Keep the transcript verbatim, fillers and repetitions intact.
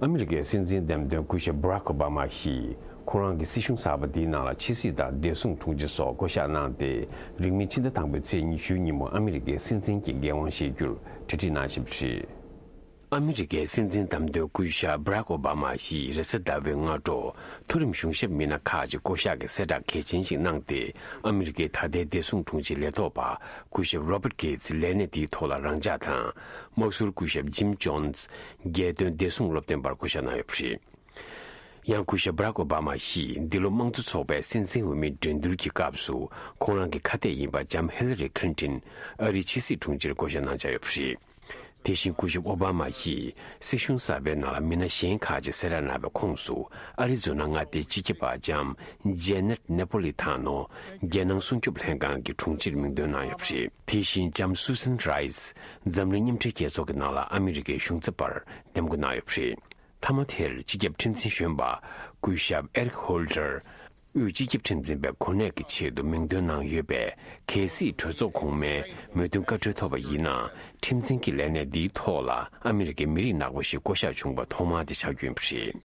ཨ་མི་རི་ཀའི་སྲིད་འཛིན་བདམས་ཐོན་སྐུ་ཞབས་Barack Obama་ཞིས་ཁོང་རང་གི་སྲིད་གཞུང་གསར་པ་འདིའི་ནང་ལ་ཆབ་སྲིད་དང་བདེ་སྲུང་དྲུང་ཆེ་སོགས་བསྐོ་གཞག་གནང་སྟེ། རིང་མིན་ཕྱི་ཟླ་དང་པོའི་ཚེས་ཉི་ཤུའི་ཉིན་མོ་ཨ་མི་རི་ཀའི་སྲིད་འཛིན་གྱི་འགན་དབང་བཞེས་རྒྱུར་གྲ་སྒྲིག་གནང་བཞིན་པ་རེད། ཨ་མི་རི་ཀའི་སྲིད་འཛིན་བདམས་ཐོན་སྐུ་ཞབས་Barack Obama་ཞིས་རེས་གཟའ་ཟླ་བའི་སྔ་དྲོ་མཐོ་རིམ་གཞུང་ཞབས་མི་སྣ་ཁག་ཅིག་བསྐོ་གཞག་གི་གསལ་བསྒྲགས་གལ་ཆེན་ཞིག་གནང་སྟེ། ཨ་མི་རི་ཀའི་ད་ལྟའི་བདེ་སྲུང་དྲུང་ཆེ་ལས་ཐོག་པ་སྐུ་ཞབས་Robert Gates་ལས་གནས་དེའི་ཐོག་ལ་རང་འཇགས་དང་། དམག་ཟུར་སྐུ་ཞབས་Jim Jones་རྒྱལ་དོན་བདེ་སྲུང་སློབ་སྟོན་པར་བསྐོ་གཞག་གནང་ཡོད་པ་རེད། ཡང་སྐུ་ཞབས་Barack Obama་ཞིས་འདི་ལོ་དམངས་གཙོ་ཚོགས་པའི་སྲིད་འཛིན་འོས་མིའི་འགྲན་བསྡུར་གྱི་སྐབས་སུ་ཁོང་རང་གི་ཁ་གཏད་ཡིན་པ་ལྕམ་Hillary Clinton་ཨ་རིའི་ཕྱི་སྲིད་དྲུང་ཆེར་བསྐོ་གཞག་གནང་འཆར་ཡོད་པ་རེད། དེ་བཞིན་སྐུ་ཞབས་ཨོ་བྷ་མ་ཡིས་སྲིད་གཞུང་གསར་པའི་ནང་ལ་མི་སྣ་གཞན་ཁག་ཅིག་གསལ་བསྒྲགས་གནང་བའི་ཁོངས་སུ། ཨ་རི་ཛོ་ན་མངའ་སྡེའི་སྤྱི་ཁྱབ་པ་ལྕམ་Janet Napolitano་རྒྱལ་ནང་སྲུང་སྐྱོབ་ལྷན་ཁང་གི་དྲུང་ཆེར་མིང་འདོན་གནང་ཡོད་པ་རེད། དེ་བཞིན་ལྕམ་Susan Rice་འཛམ་གླིང་མཉམ་འབྲེལ་རྒྱལ་ཚོགས་ཀྱི་ནང་ལ་ཨ་མི་རི་ཀའི་གཞུང་ཚབ་པར་འདེམས་བསྐོ་གནང་ཡོད་པ་རེད། མཐའ་མ་དེར་སྤྱི་ཁྱབ་ཁྲིམས་འཛིན་གཞོན་པ་སྐུ་ཞབས་Eric Holder་དབུས་སྤྱི་ཁྱབ་ཁྲིམས་འཛིན་པའི་གོ་གནས་ཀྱི་ཆེད་དུ་མིང་འདོན་གནང་ཡོད་པས། གལ་སྲིད་གྲོས་ཚོགས་གོང་མའི་མོས་མཐུན་བཀའ་འཁྲོལ་ཐོབ་པ་ཡིན་ན། ཁྲིམས་འཛིན་གྱི་ལས་གནས་འདིའི་ཐོག་ལ་ཨ་མི་རི་ཀའི་མི་རིགས་ནག་པོ་ཞིག་བསྐོ་གཞག་བྱུང་བ་ཐོག་མ་དེ་ཆགས་རྒྱུ་ཡིན་པ་རེད།